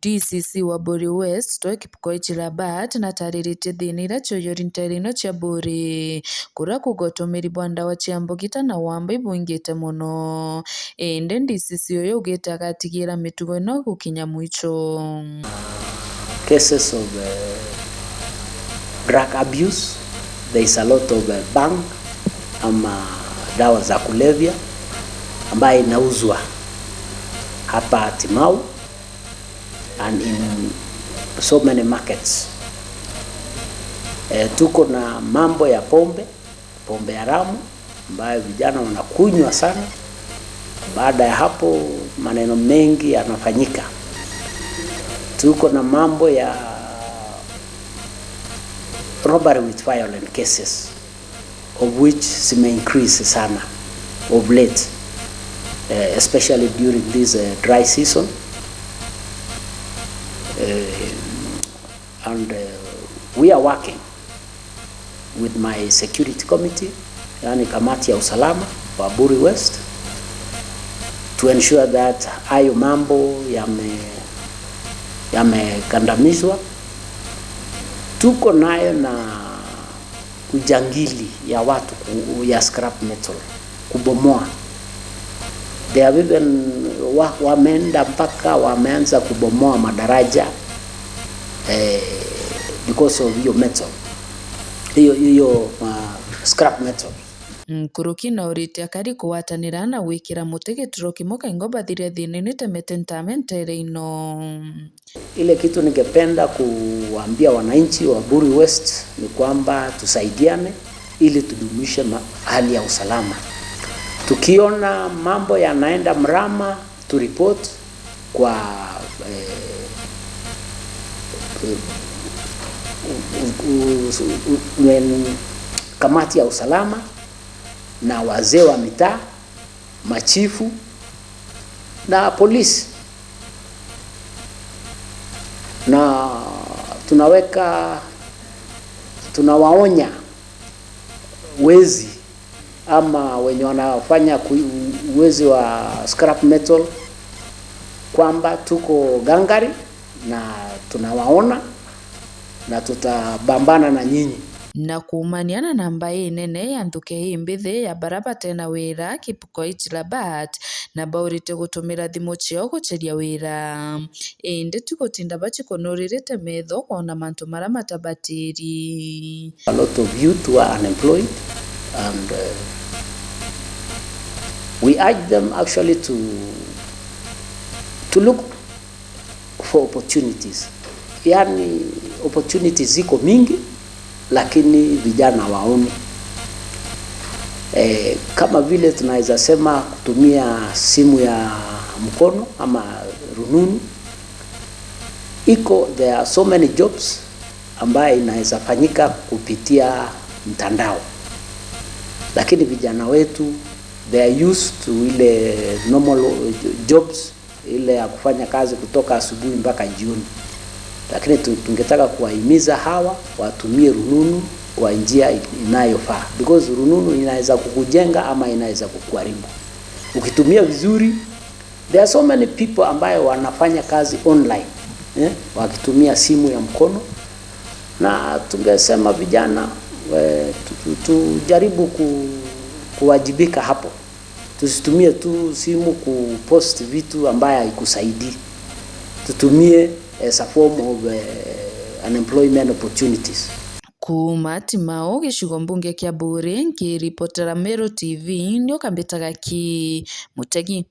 DCC wa Buri West Toe Kipkoech Labat natariritie thina iria ciuyuri ntere-ino cia Buri kuria kuga utumiri bwa ndawa cia mbugita na wamba ibwingite muno indi DCC uyu augite agatigira mitugo ino gukinya mwicho. Cases of drug abuse, there is a lot of bhang ama dawa za kulevya ambayo inauzwa hapa Timau and in so many markets. Tuko na mambo ya pombe, pombe haramu ambayo vijana wanakunywa sana. Baada ya hapo maneno mengi yanafanyika. Tuko na mambo ya robbery with violent cases, of which zime increase sana of late, especially during this dry season. And we are working with my security committee, yani kamati ya usalama wa Buri West, to ensure that hayo mambo yamekandamizwa. Tuko nayo na ujangili ya watu ya scrap metal kubomoa. They have even wameenda mpaka wameanza kubomoa madaraja because of hiyo metal, hiyo hiyo scrap metal. Nkuruki naurite akari kuwatanira na gwikira muti gituro kimwe kaingo bathirie thina ino itemete ntame ntere ino. Ile kitu ningependa kuambia wananchi wa Buri West ni kwamba tusaidiane ili tudumishe hali ya usalama. Tukiona mambo yanaenda mrama, turipoti kwa kamati ya usalama na wazee wa mitaa, machifu na polisi, na tunawaonya wezi ama wenye wanafanya uwezi wa scrap metal kwamba tuko gangari na tunawaona na tutapambana na nyinyi. Na kumaniana na mbai nene ya nthuke imbithi ya baraba tena wira Kipkoech Labat na baurite gutumira thimu ciao gucheria wira indi ti gutinda bachikunuririite metho kwona mantu maria matabatiri. A lot of youth who are unemployed, and we urge them actually to look for opportunities. Yani opportunities ziko mingi, lakini vijana waoni. Kama vile tunaweza sema kutumia simu ya mkono ama rununu iko, there are so many jobs ambayo inaweza fanyika kupitia mtandao, lakini vijana wetu, they are used to ile normal jobs, ile ya kufanya kazi kutoka asubuhi mpaka jioni, lakini tungetaka kuwahimiza hawa watumie rununu kwa njia inayofaa, because rununu inaweza kukujenga ama inaweza kukuharibu ukitumia vizuri. There are so many people ambayo wanafanya kazi online, wakitumia simu ya mkono, na tungesema vijana tujaribu kuwajibika hapo, tusitumie tu simu kupost vitu ambayo haikusaidii, tutumie as a form of unemployment opportunities. Kuma Timau gĩcigo mbunge kĩa Buri ngĩribotera Meru TV nĩũkambĩtaga ki Mutegi.